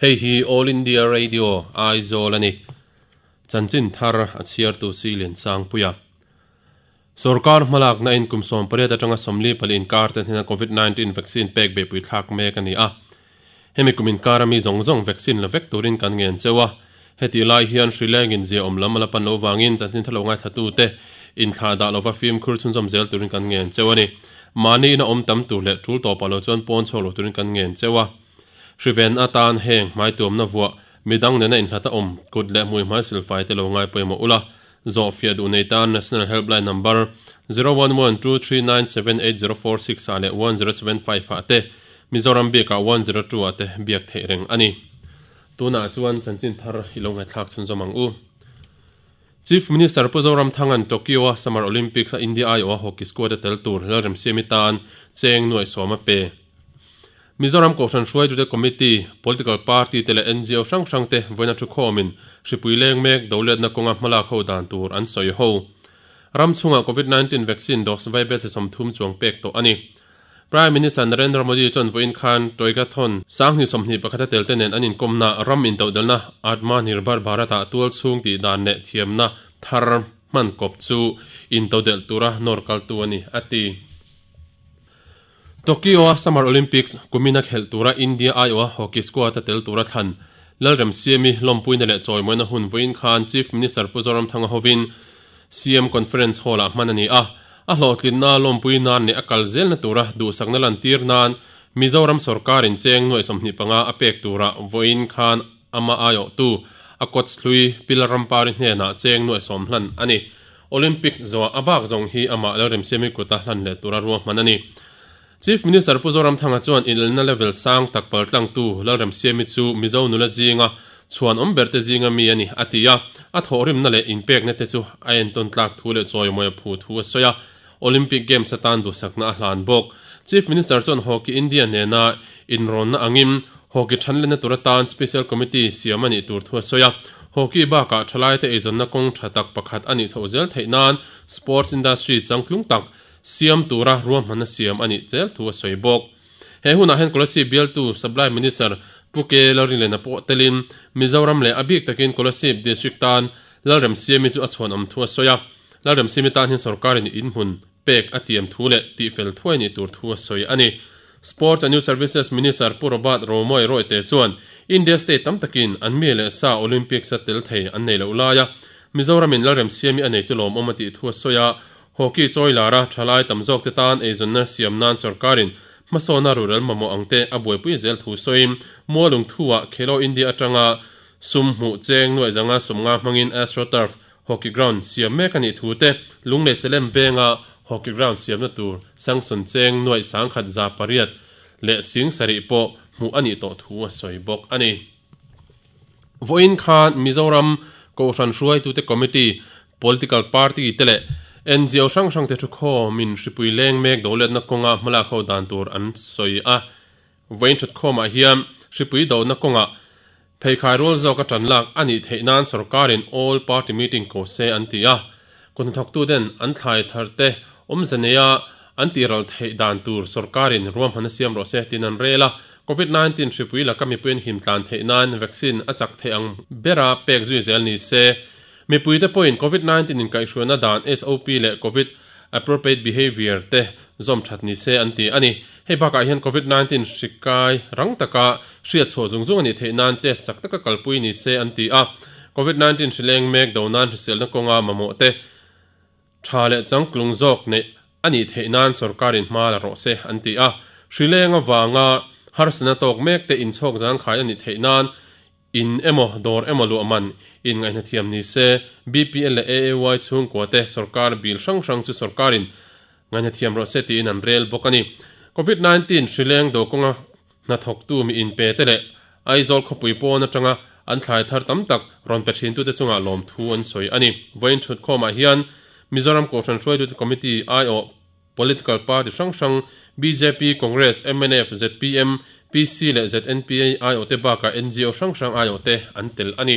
Hei hi All India Radio, Aizawl a ni. Chanchin thar a chhiartu si Liansangpuia. Sorkar hmalakna in kum 18 atanga 44 inkar te hnena Covid-19 vaccine pek beihpui thlak mek a ni a. Hemi kum inkar ami zawng zawng vaccine la vek turin kan ngen cheu a. Hetih lai hian hri lengin zia awm lam a la pan loh vangin chanchin thar lo ngaithlatute inthlah dah lova fimkhur chhunzawm zel turin kan ngen cheu a ni. Mahni ina awm tam tur leh tul tawpah lo chuan pawn chhuak lo turin kan ngen cheu a. Hriven atan heng hmaituamna vuah midang nena inhlat a awm kut leh hmui hmai silfai te lo ngai pawimawh ula. Zawhfiah duh nei tan National Helpline number 0112397804 ah leh 1075 ah te Mizoram bikah 102 ah te biak theih reng a ni. Tunah chuan chanchin thar i lo ngaihthlak chhunzawm ang u. Chief Minister Pu Zoramthanga'n Tokyo-a Summer Olympics-a India aiawha hockey squad-a tel tur Lalremsiami tan cheng nuaih sawm a pe. Mizoram Kohhran Hruaitute Committee, Political Party te leh NGO hrang hrang te vawiina thukhawmin hripui leng mek doletna kawnga hmalak ho dan tur an sawi ho. Ram chhungah Covid 19 vaccine dose vaibel chhe 30 chuang pek tawh a ni. Prime Minister Narendra Modi chuan vawiin khan Toygathon 2021 a tel te nen an inkawmna ram intodelhna Atmanirbhar Bharat-ah tual chhung tih dan leh thiamna thar hman kawp chu intodelh tura nawr kaltu a ni, a ti. Tokyo-a Summer Olympics kumina khelh tura India aiawha hockey squad-a tel tura thlan Lalremsiami lawmpuina leh chawimawina hun vawiin khan Chief Minister Pu Zoramthanga hovin CM Conference Hall-ah hman a ni a. A hlawhtlinna lawmpui nan leh a kal zelna tura duhsakna lantir nan Mizoram sawrkarin cheng nuaih 25 a pek tura vawiin khan ama aiawhtu a coach hlui Pilar Rampari hnenah cheng nuaih 10 hlan a ni. Olympics zawh a bak zawng hi amah Lalremsiami kuta hlan leh tura ruahman a ni. Chief Minister Pu Zoramthanga chuan inelna level sang tak paltlangtu Lalremsiami chu Mizo nula zinga chhuan awm berte zinga mi a ni, a ti a. A thawhrimna leh inpekna te chu a entawn tlak thu leh chawimawi a phu thu a sawi a. Olympic Games atan duhsakna a hlan bawk. Chief Minister chuan Hockey India nena inrawnna angin Hockey thanlenna tur atan Special Committee siam a nih tur thu a sawi a. Hockey bakah thalaite eizawnna kawng tha tak pakhat a nih chhoh zel theih nan Sports Industry changtlung tak siam tura ruahmanna siam a nih zel thu a sawi bawk. He hunah hian Kolasib bialtu Supply Minister Pu K. Lalringlena pawh telin Mizoram leh a bik takin Kolasib District tan Lalremsiami chu a chhuanawm thu a sawi a. Lalremsiami tan hian sorkarin inhmun pek a tiam thu leh tihfel thuai nih tur thu a sawi a ni. Sports and Youth Services Minister Pu Robert Romawia Royte chuan India state tam takin an mi leh sa Olympics-a tel thei an nei loh laia Mizoramin Lalremsiami a nei chu lawmawm a tih thu a sawi a. Hockey chawi lara thalai tam zawkte tan eizawnna siam nan sorkarin hmasawna rural mamawh ang te a buaipui zel thu sawiin Mualung thu-ah Khelo India atanga sum hmuh cheng nuaih zanga sumnga hmangin AstroTurf Hockey ground siam mek a nih thu te, Lunglei Selem venga hockey ground siamna tur sanction cheng nuaih 1108 leh 70 pawh hmuh a nih tawh thu a sawi bawk a ni. Vawiin khan Mizoram Kohhran hruaitute Committee, Political Party te leh NGO hrang hrangte thukhawmin hripui leng mek doletna kawnga hmalak ho dan tur an sawi a. Vawiin thatkhawmah hian hripui dohna kawngah pheikhai rual zawka tan lak a nih theih nan sorkarin All Party Meeting ko se an ti a. Kut hnathawktuten an thlai tharte awmze neia an tihral theih dan tur sorkarin ruahman a siam rawh se tiin an rel a. Covid 19 hripui laka mipui an him tlan theih nan vaccine a chak theih ang bera pek zui zel ni se. Mipuite pawhin Covid 19 inkaihhruaina dan SOP leh Covid Appropriate Behaviour te zawm that ni se an ti a ni. Hei bakah hian Covid 19 hri kai rang taka hriat chhuah zung zung a nih theih nan test chak taka kalpui ni se an ti a. Covid 19 hri leng mek do nan hriselna kawnga mamawh te tha leh changtlung zawk neih a nih theih nan sorkarin hma la rawh se an ti a. Hri leng avanga harsatna tawk mek te inchhawk zangkhai a nih theih nan In emaw, dawr emaw luah man in ngaihna thiam ni se, BPL leh AAY chhungkua te sorkar bill hrang hrang chu sorkarin ngaihna thiam rawh se tiin an rel bawk a ni. Covid 19 hri leng do kawnga hnathawktu mi inpe te leh Aizawl khawpui pawn atanga an thlai thar tam tak rawn pe thintute chungah lawmthu an sawi a ni. Vawiin thutkhawmah hian Mizoram Kohhran Hruaitute Committee aiawh Political party hrang hrang bjp, Congress, mnf, zpm, PC leh ZNP aiawhte bakah NGO hrang hrang aiawhte an tel a ni.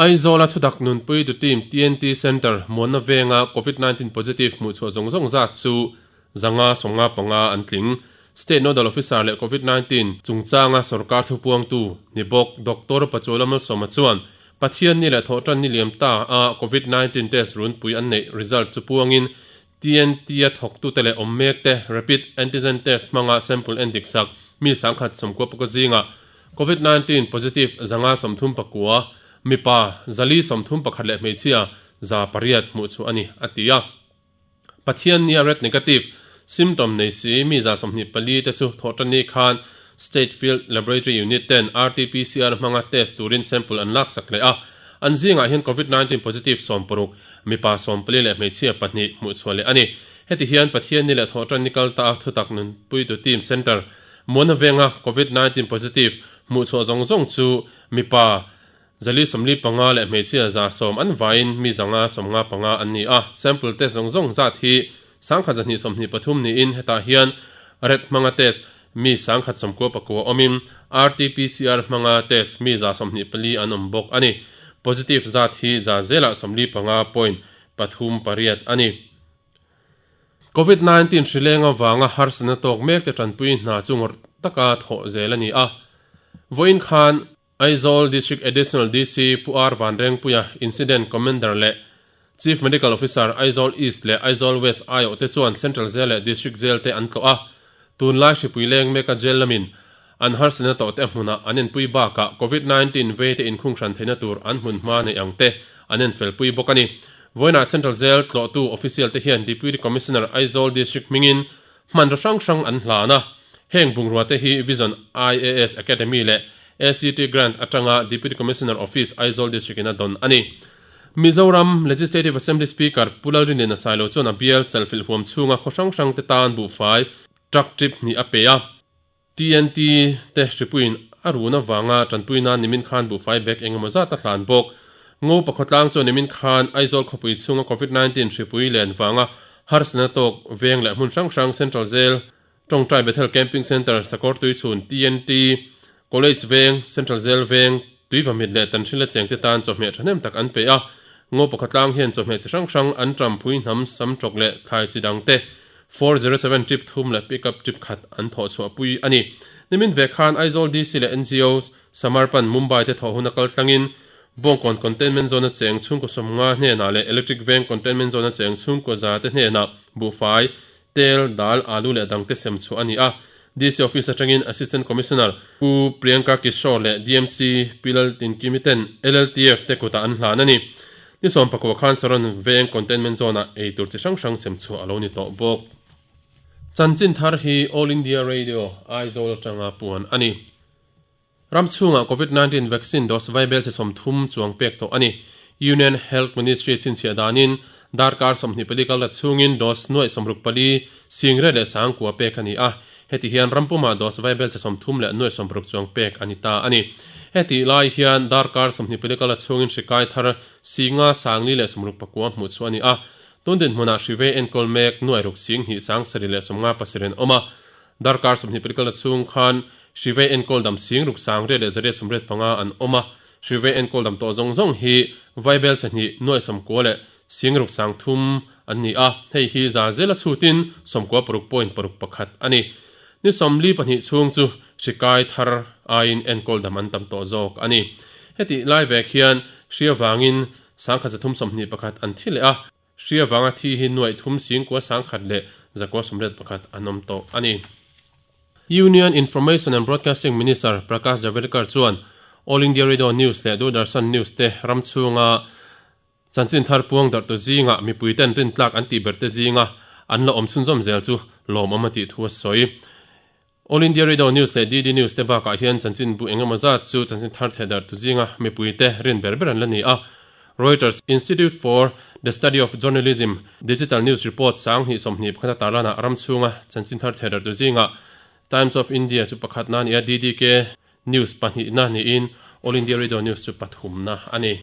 Aizawla thudak nunpui tu team TNT Centre muanna venga Covid 19 positive hmuhchhuah zawng zawng zat chu 595 an tling. State Nodal Officer leh Covid 19 chungchanga sawrkar thupuangtu ni bawk Doctor Pachuala Malsawma chuan Pathianni leh Thawhtanni liam ta a Covid 19 test runpui an neih result chu puangin TNT-a thawktute leh awm mekte rapid antigen test hmanga sample en dik sak mi 1090 pawka zingah Covid 19 positive 539, mipa 431 leh hmeichhia 800 hmuh chhuah a ni, a ti a. Pathiannia red negative symptom nei si mi 24 te chu Thawhtanni khan State Field Laboratory Unit ten RT-PCR hmanga test turin sample an laksak leh a. An zingah hian Covid 19 positive 16, mipa 14 leh hmeichhia pahnih hmuh chhuah leh a ni. Heti hian Pathianni leh Thawhtanni kal ta a thutak nunpuitu team centre Muana venga Covid 19 positive hmuh chhuah zawng zawng chu mipa 445 leh hmeichhia 110 an vaiin mi 595 an ni a. Sample test zawng zawng zat hi 1223 niin hetah hian red hmanga test mi 1099 awmin RT-PCR hmanga test mi 124 an awm bawk a ni. Positive zat hi za zelah 45 point 38 a ni. Covid 19 hrileng avanga harsatna tawk mek te tanpui hna chu ngawrh taka thawh zel a ni a. Vawiin khan Aizawl District Additional DC Pu R Vanrengpuia, Incident Commander leh Chief Medical Officer Aizawl East leh Aizawl West aiawh te chuan Central Jail leh District Jail te an tlawh a. Tunlai hripui leng meka jail lamin an harsatna tawh te hmunah an enpui bakah Covid 19 vei te inkhung hran theihna tur an hmun hma neih ang te an enfelpui bawk a ni. Vawiinah Central Jail tlawhtu official te hian Deputy Commissioner Aizawl District hmingin Hmanraw hrang hrang an hlan a, heng bungrua te hi Vision IAS Academy leh ACT Grant atanga Deputy Commissioner Office Aizawl District in a dawn a ni. Mizoram Legislative Assembly Speaker Pu Lalrinliana Sailo chuan a bial chalfilh huam chhunga khaw hrang hrang te tan buhfai truck trip hnih a pe a. TNT te hripuiin a run avanga tanpui nan nimin khan buhfai bag engemaw zat a hlan bawk. Ngopa khawtlang chuan nimin khan Aizawl khawpui chhunga Covid 19 hripui len vanga harsatna tawk veng leh hmun hrang hrang Central Jail, Tawngtai Bethel Camping Centre, Sakawrtuichhun, TNT, College veng, Central Jail veng, Tuivamit leh Tanhrila chengte tan chawhmeh thahnem tak an pe a. Ngopa khawtlang hian chawhmeh chi hrang hrang an tampui hnam sam tawk leh thlai chi dangte 407 trip thum leh pickup trip khat an thawh chhuahpui a ni. Nimin ve khan Aizawl DC leh NGO Samarpan Mumbai te thawh hun a kal tlangin Bawngkawn Containment Zone a cheng chhungkaw 50 hnenah leh Electric Veng Containment Zone a cheng chhungkaw za te hnenah buhfai, tel, dal, alu leh dangte sem chhuah a ni a. DC Office atangin Assistant Commissioner Pu Priyanka Kishore leh DMC Pi Laltinkimi ten LLTF te kutah an hlan a ni. Ni 14 khan Saron Veng Containment Zone-ah ei tur chi hrang hrang sem chhuah a lo ni tawh bawk. Chanchin thar hi All India Radio, Aizawl atanga puan a ni. Ram chhungah Covid 19 vaccine dose vaibel chi 30 chuang pek tawh a ni. Union Health Ministry chhinchhiah danin darkar 24 kal rat chhungin dose nuaih 64 singre leh 90 pek a ni a. Heti hian ram pumah dose vaibel chi 30 leh nuaih 60 chuang pek a ni ta a ni. Heti lai hian darkar 24 kal rat chhungin hri kai thar 5 sangli leh 69 hmuh chhuah a ni a. Tun dinhmunah hri vei enkawl mek nuaih ruk sing hnih sang sarih leh 57 an awm a. Darkar 24 kalna chhung khan Hrivei enkawl dam sing ruk sang riat leh zariat sawmriat panga an awm a, Hrivei enkawl dam tawh zawng zawng hi Vaibel chhe hnih nuaih 90 leh sing ruk sang thum an ni a, hei hi za zela chhutin 96 point paruk pakhat a ni. Ni 42 chhung chu hri kai thar aiin enkawl dam an tam tawh zawk a ni. Hetih lai vek hian hri avangin 1321 an thi leh a, Hri avanga thi hi nuaih thum singkua 1000 leh 981 an awm tawh a ni. Union Information and Broadcasting Minister Prakash Javadekar chuan All India Radio News leh Doordarshan News te ram chhunga chanchin thar puang darhtu zingah mipuiten rintlak an tih berte zinga an la awm chhunzawm zel chu lawmawm a tih thu a sawi. All India Radio News leh DD News te bakah hian chanchin bu engemaw zat chu chanchin thar theh darhtu zinga mipuite rin ber ber an la ni a. Reuters Institute for the Study of Journalism Digital News Report 2021 a tarlanah ram chhunga chanchin thar theh darhtu zingah Times of India chu pakhatna a ni a, DDK News pahnihna niin All India Radio News chu pathumna a ni.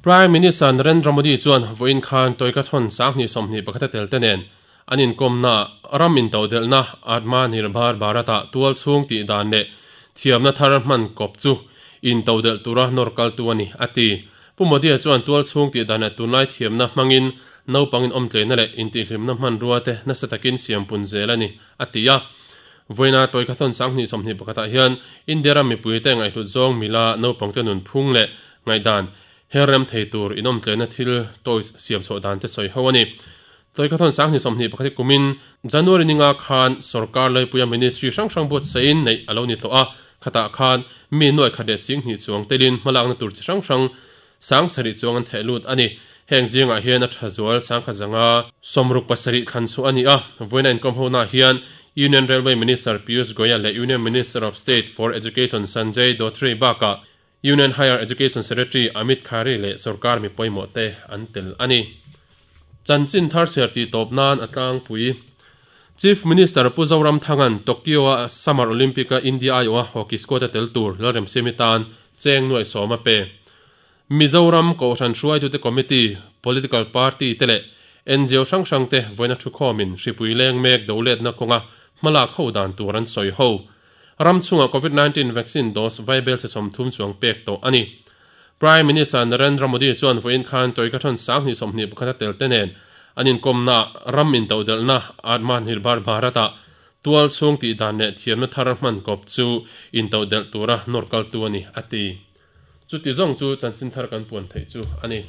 Prime Minister Narendra Modi chuan vawiin khan Toykathon 2021 a tel te nen an inkawmna ram intodelhna Atma Nirbhar Bharat-ah tual chhung tih dan leh thiamna thar hman kawp chu intodelh tura nawr kaltu a ni, a ti. Pu Modi-a chuan tual chhung tih dan leh tunlai thiamna hmangin naupang inawmtleina leh intihhlimna hmanrua te nasa takin siam pun zel a ni, a ti a. Vawiina Toykathon 2021 ah hian India ram mipuite ngaihhlut zawng mila naupangte nunphung leh ngaihdan her rem thei tur inawmtlenna thil toys siam chhuah dan te sawi ho a ni. Toykathon 2021 hi kumin January ninga khan sorkar laipuia ministry hrang hrang buatsaihin neih a lo ni tawh a, khatah khan mi nuai khat leh 2000 chuang telin hmalakna tur chi hrang hrang 7000 chuang an theh lut a ni. Heng zingah hian a tha zual 1000 67 thlan chhuah a ni a, vawiina inkawm honaah hian Union Railway Minister Piyush Goyal leh Union Minister of State for Education Sanjay Dhotre bakah Union Higher Education Secretary Amit Khare leh sorkar mi pawimawh te an tel a ni. Chanchin thar chhiar tih tawp nan a tlangpui. Chief Minister Pu Zoramthanga'n Tokyo-a Summer Olympic-a India aiawha hockey squad-a tel tur Lalremsiami tan cheng nuaih sawm a pe. Mizoram Kohhran hruaitute Committee, Political Party te leh ngo hrang hrang te vawiina thukhawmin hripui leng mek doletna kawnga hmalak ho dan tur an sawi ho. Ram chhungah Covid 19 vaccine dose vaibel chhe 30 chuang pek tawh a ni. Prime Minister Narendra Modi chuan vawiin khan Toykathon 2021 a tel te nen an inkawmna ram intodelhna Atmanirbhar Bharat-ah tual chhung tih dan leh thiamna thar hman kawp chu intodelh tura nawr kaltu a ni, a ti. Chuti zawng chu chanchin thar kan puan theih chu a ni.